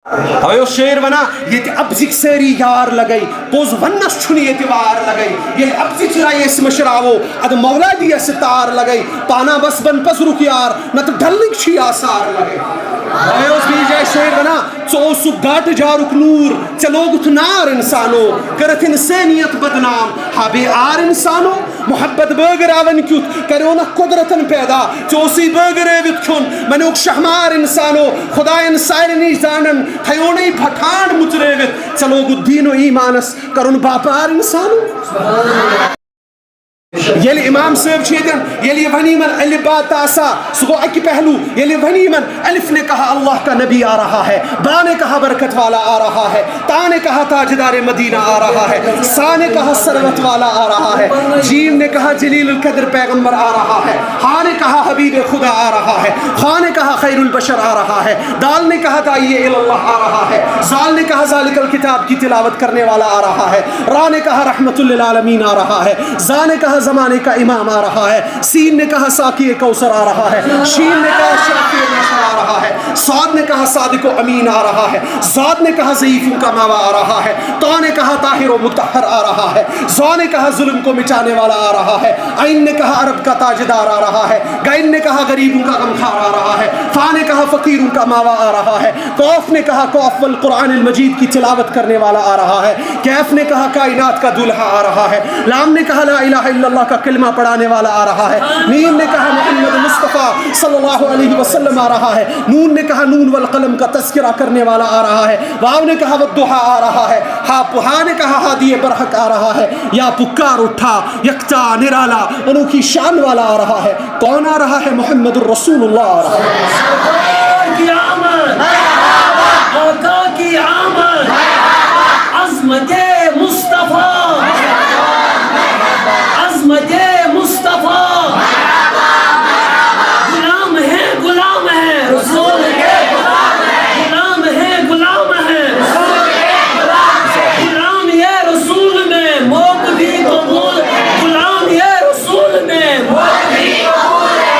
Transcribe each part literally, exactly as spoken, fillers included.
اوے اوس شٲعر ونان، ییٚتہِ اپزِکۍ سٲری یار لگے، پوٚز وننس چھُنہٕ ییٚتہِ وار لگے۔ ییٚلہِ اپزِچ راے أسۍ مٔشراوو، ادٕ مولا دی اسہِ تار لگے۔ پانا بس بن پزرُک یار، نتہٕ ڈلنٕکۍ چھِ آثار لگے۔ اوے اوس بیٚیہِ جایہِ شٲعر ونان، ژٕ اوسُکھ گاٹہٕ جارُک نوٗر، ژےٚ لوگُتھ نار انسانو، کٔرٕتھ انسٲنیت بدنام۔ ہا بے آر انسانو، محبت بٲگراوان کیُتھ کریونکھ قۄدرتن پیدا۔ ژےٚ اوسُے بٲگرٲوِتھ کھیوٚن، مےٚ نیوٗکھ شہمار انسانو۔ خۄداین سارنٕے زانن تھیونٕے پھٹھان مُژرٲوِتھ۔ ژےٚ لوگُتھ دیٖن و ایٖمانس کرُن باپار انسانو۔ ییٚلہِ امام صٲب چھِ ییٚتٮ۪ن، ییٚلہِ یہِ ونہِ یِمن الف با تا سا، سُہ گوٚو اکہِ پہلو۔ ییٚلہِ یہِ ونہِ یِمن، الف نے کہا اللہ کا نبی آ رہا ہے، با نے کہا برکت والا آ رہا ہے، تا نے کہا تاجدار مدینہ آ رہا ہے، سا نے کہا ثروت والا آ رہا ہے، جیم نے کہا جلیل القدر پیغمبر آ رہا ہے، ہا نے کہا حبیب خدا آ رہا ہے، خا نے کہا خیر البشر آ رہا ہے، دال نے کہا داعی اللہ آ رہا ہے، زال نے کہا ذالک الکتاب کی تلاوت کرنے والا آ رہا ہے، را نے کہا رحمت للعالمین آ رہا ہے، زا نے کہا زمانے کا امام آ رہا ہے، سین نے کہا ساقی کوثر آ رہا ہے، شین نے کہا شافی نشر آ رہا ہے، صاد نے کہا صادق و امین آ رہا ہے، زاد نے کہا ضعیفوں کا ماوا آ رہا ہے، تا نے کہا طاہر و مطہر آ رہا ہے، زا نے کہا ظلم کو مٹانے والا آ رہا ہے، عین نے کہا عرب کا تاجدار آ رہا ہے، غین نے کہا غریبوں کا غمخوار آ رہا ہے، فا نے کہا فقیروں کا ماوا آ رہا ہے، قوف نے کہا قوف والقرآن المجید کی تلاوت کرنے والا آ رہا ہے، کیف نے کہا کائنات کا دولہا آ رہا ہے، لام نے کہا لا الہ الا اللہ کا کلمہ پڑھانے والا آ رہا ہے، میم نے کہا محمد مصطفیٰ صلی اللہ علیہ وسلم آ رہا ہے، نون نے کہا نون والقلم کا تذکرہ کرنے والا آ رہا ہے، واو نے کہا والضحیٰ آ رہا ہے، ہا پہا نے کہا ہادی برحق آ رہا ہے، یا پکار اٹھا یکتا نرالا انوکھی شان والا آ رہا ہے۔ کون آ رہا ہے؟ محمد الرسول اللہ آ رہا ہے۔ سرکار کی آمد، آقا کی آمد، عظمت مصطفیٰ، عظمت مصطفیٰ۔ غلام ہے، غلام ہے، رسول کے غلام ہے۔ غلام ہے، غلام ہے، رسول کے غلام ہے۔ غلام یہ رسول میں موت بھی قبول، غلام یہ رسول میں موت بھی قبول ہے۔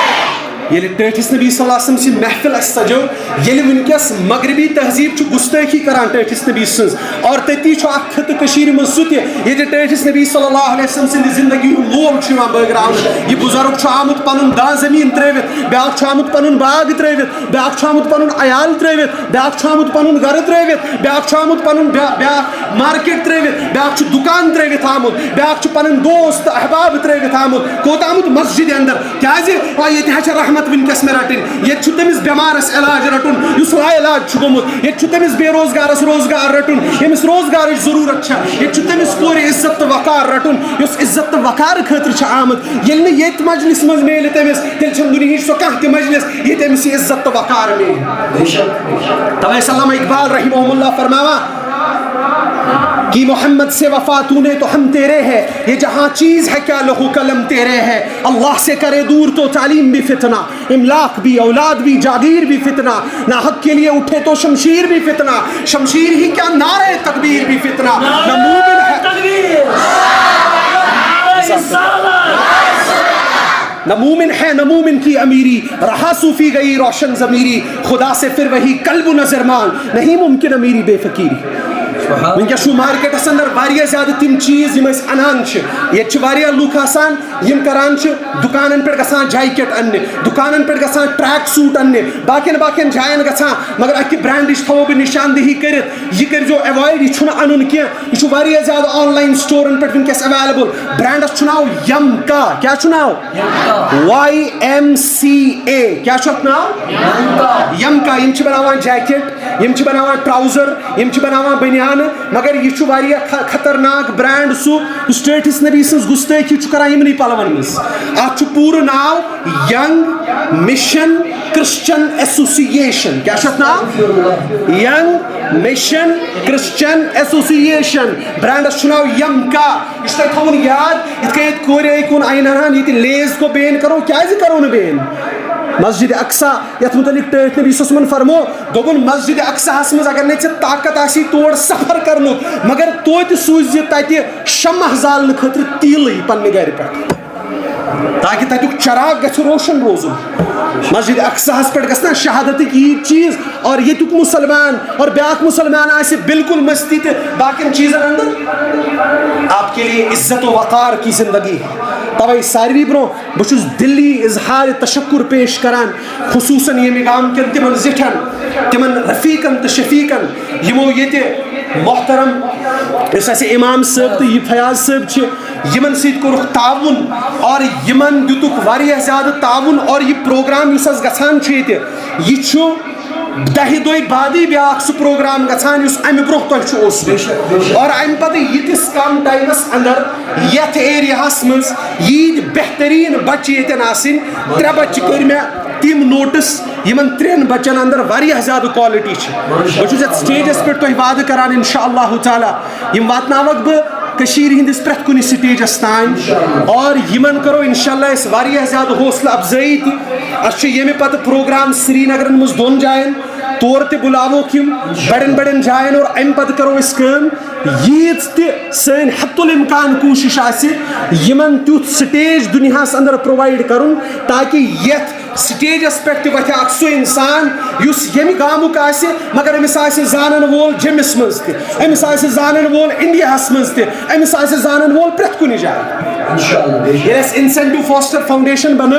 ییٚلہِ ٹٲٹھِس نبی صلی اللہ علیہ وسلم سٕنٛز محفل اَسہِ سجٲو، ییٚلہِ وٕنکیٚس مغربی تہذیٖب چھُ گُستٲخی کران ٹٲٹھِس نبی سٕنٛز، اور تٔتی چھُ اکھ خطہٕ کٔشیٖرِ منٛز سُہ تہِ، ییٚتہِ ٹٲٹھِس نبی صلی اللہ علیہ وسلم سٕنٛدِ زندگی ہُنٛد مول چھُ یِوان بٲگراونہٕ۔ یہِ بُزرگ چھُ آمُت پنُن داں زٔمیٖن ترٲوِتھ، بیٛاکھ چھُ آمُت پنُن باغ ترٲوِتھ، بیٛاکھ چھُ آمُت پنُن عیال ترٲوِتھ، بیٛاکھ چھُ آمُت پنُن گرٕ ترٲوِتھ، بیٛاکھ چھُ آمُت پنُن بیا-، بیٛاکھ مارکیٹ ترٲوِتھ، بیٛاکھ چھُ دُکان ترٲوِتھ آمُت، بیٛاکھ چھُ پنٕنۍ دوست تہٕ احباب ترٲوِتھ آمُت۔ کوٚت آمُت؟ مسجدِ اندر۔ کیازِ؟ آ، ییٚتہِ حظ چھےٚ رحمت وٕنکیٚس مےٚ رٹٕنۍ۔ ییٚتہِ چھُ تٔمِس بٮ۪مارس علاج رٹُن، یُس لا علاج چھُ گوٚمُت۔ ییٚتہِ چھُ تٔمِس بے روزگارس روزگار رٹُن، ییٚمِس روزگارٕچ ضروٗرت چھےٚ۔ ییٚتہِ چھُ تٔمِس کورِ عزت تہٕ وقار رٹُن، یُس عزت تہٕ وقار خٲطرٕ چھِ آمٕژ۔ ییٚلہِ نہٕ ییٚتہِ مجلس منٛز میلہِ تٔمِس، تیٚلہِ چھَنہٕ دُنیہٕچ سۄ کانٛہہ تہِ مجلس، ییٚتہِ أمِس یہِ عزت تہٕ وقار میلہِ۔ توے علامہ اقبال رحمہ اللہ فرماوان کہ محمد سے وفا تو نے تو ہم تیرے ہے، یہ جہاں چیز ہے کیا لوح و قلم تیرے ہے۔ اللہ سے کرے دور تو تعلیم بھی فتنہ، املاک بھی، اولاد بھی، جاگیر بھی فتنہ، نہ حق کے لیے اٹھے تو شمشیر بھی فتنہ، شمشیر ہی کیا نعرہ تکبیر بھی فتنہ۔ نہ مومن ہے، نہ مومن ہے، نہ مومن کی امیری، رہا صوفی گئی روشن ضمیری، خدا سے پھر وہی قلب و نظر مانگ، نہیں ممکن امیری بے فقیری۔ وٕنکیٚس چھُ مارکیٹس اندر واریاہ زیادٕ تِم چیٖز یِم أسۍ اَنان چھِ۔ ییٚتہِ چھِ واریاہ لُکھ آسان، یِم کران چھِ دُکانن پٮ۪ٹھ گژھان جیکٹ اَننہِ، دُکانن پٮ۪ٹھ گژھان ٹریک سوٗٹ اَننہِ، باقین باقین جاین گژھان، مگر اَکہِ برانڈٕچ تھاوو بہٕ نِشاندہی کٔرِتھ، یہِ کٔرۍزیو ایوایڈ، یہِ چھُنہٕ اَنُن کینٛہہ۔ یہِ چھُ واریاہ زیادٕ آن لاین سٹورن پٮ۪ٹھ وٕنکیٚس اویلیبل۔ برانڈس چھُ ناو یمکا۔ کیٛاہ چھُ ناو؟ واے ایم سی اے۔ کیٛاہ چھُ اَتھ ناو؟ یمکا۔ یِم چھِ بناوان جیکٹ، یِم چھِ بناوان ٹراوزر، یِم چھِ بناوان بنیانہٕ، مگر یہِ چھُ واریاہ خ-، خطرناک برانڈ سُہ، یُس ٹٲٹھِس نبی سٕنٛز گُستٲخی چھُ کران یِمنٕے پلون منٛز۔ اَتھ چھُ پوٗرٕ ناو ینگ مشن کرسچن ایسوسیشن۔ کیٛاہ چھُ اَتھ ناو؟ Young mission Christian association. Brands چھُ ناو یمکا۔ یہِ چھُ تۄہہِ تھاوُن یاد، یِتھ کٔنۍ ییٚتہِ کورِ آیہِ کُن آیہِ ننان، ییٚتہِ لیز کو بین کرو، کیٛازِ کرو نہٕ بین؟ مسجد اقصی، یَتھ مُتعلِق ٹٲٹھۍ نبی صلی اللہ علیہ وسلمن فرمو، دوٚپُن، مسجد اقصیٰ ہس منٛز اگر نہٕ ژےٚ طاقت آسی تور سفر کرنُک، مگر توتہِ سوٗزِ تتہِ شمع زالنہٕ خٲطرٕ تیٖلٕے پننہِ گرِ پٮ۪ٹھ۔ تاکہ تتیُک چراغ گژھِ روشن روزُن۔ مسجد اقصاہس پٮ۪ٹھ گژھِ نا شہادتٕکۍ عیٖد چیٖز، اور ییٚتیُک مسلمان اور بیٛاکھ مسلمان آسہِ بالکل مستی تہٕ باقین چیٖزن اندر۔ آپ کے لیے عزت و وقار کی زندگی۔ توے ساروی برونٛہہ بہٕ چھُس دِلی اظہار تشکر پیش کران، خصوصاً ییٚمہِ گام کٮ۪ن تِمن زِٹھٮ۪ن، تِمن رفیقن تہٕ شفیقن، یِمو ییٚتہِ محترم یُس اَسہِ امام صٲب تہٕ یہِ فیاض صٲب چھِ، یِمن سۭتۍ کوٚرُکھ تعاوُن، اور یِمن دیُتُکھ واریاہ زیادٕ تعاوُن، اور یہِ پروگرام یُس حظ گژھان چھُ ییٚتہِ، یہِ چھُ دَہہِ دۄہہِ بعدٕے بیٛاکھ سُہ پروگرام گژھان یُس اَمہِ برونٛہہ تۄہہِ چھُ اوسمُت۔ اور اَمہِ پتہٕ ییٖتِس کم ٹایمس اندر یتھ ایریاہس منٛز ییٖتۍ بہتریٖن بچہِ ییٚتٮ۪ن آسٕنۍ، ترٛےٚ بچہِ کٔرۍ مےٚ تِم نوٹس، یِمن ترٛٮ۪ن بچن اندر واریاہ زیادٕ کوالٹی چھِ۔ بہٕ چھُس یتھ سٹیجس پٮ۪ٹھ تۄہہِ وعدٕ کران، انشاء اللہ تعالیٰ یِم واتناوکھ بہٕ کٔشیٖرِ ہٕنٛدِس پرٛٮ۪تھ کُنہِ سٹیجس تام، اور یِمن کرو انشاء اللہ أسۍ واریاہ زیادٕ حوصلہٕ افزٲیی تہِ۔ اسہِ چھُ ییٚمہِ پتہٕ پروگرام سرینگرن منٛز دۄن جاین، تور تہِ بُلاووکھ یِم بڑٮ۪ن بڑٮ۪ن جاین، اور امہِ پتہٕ کرو أسۍ کٲم، ییٖژ تہِ سٲنۍ حتی الامکان کوٗشش آسہِ، یِمن تیُتھ سٹیج دُنیاہس اندر پرووایڈ کرُن، تاکہ یتھ سٹیجس پٮ۪ٹھ تہِ وتھِ اکھ سُہ انسان یُس ییٚمہِ گامُک آسہِ، مگر أمِس آسہِ زانن وول جیٚمِس منٛز تہِ، أمِس آسہِ زانن وول انڈیاہس منٛز تہِ، أمِس آسہِ زانن وول پرٛٮ۪تھ کُنہِ جایہِ۔ ییٚلہِ اسہِ انسینٹو فاسٹر فاؤنڈیشن بنٲو،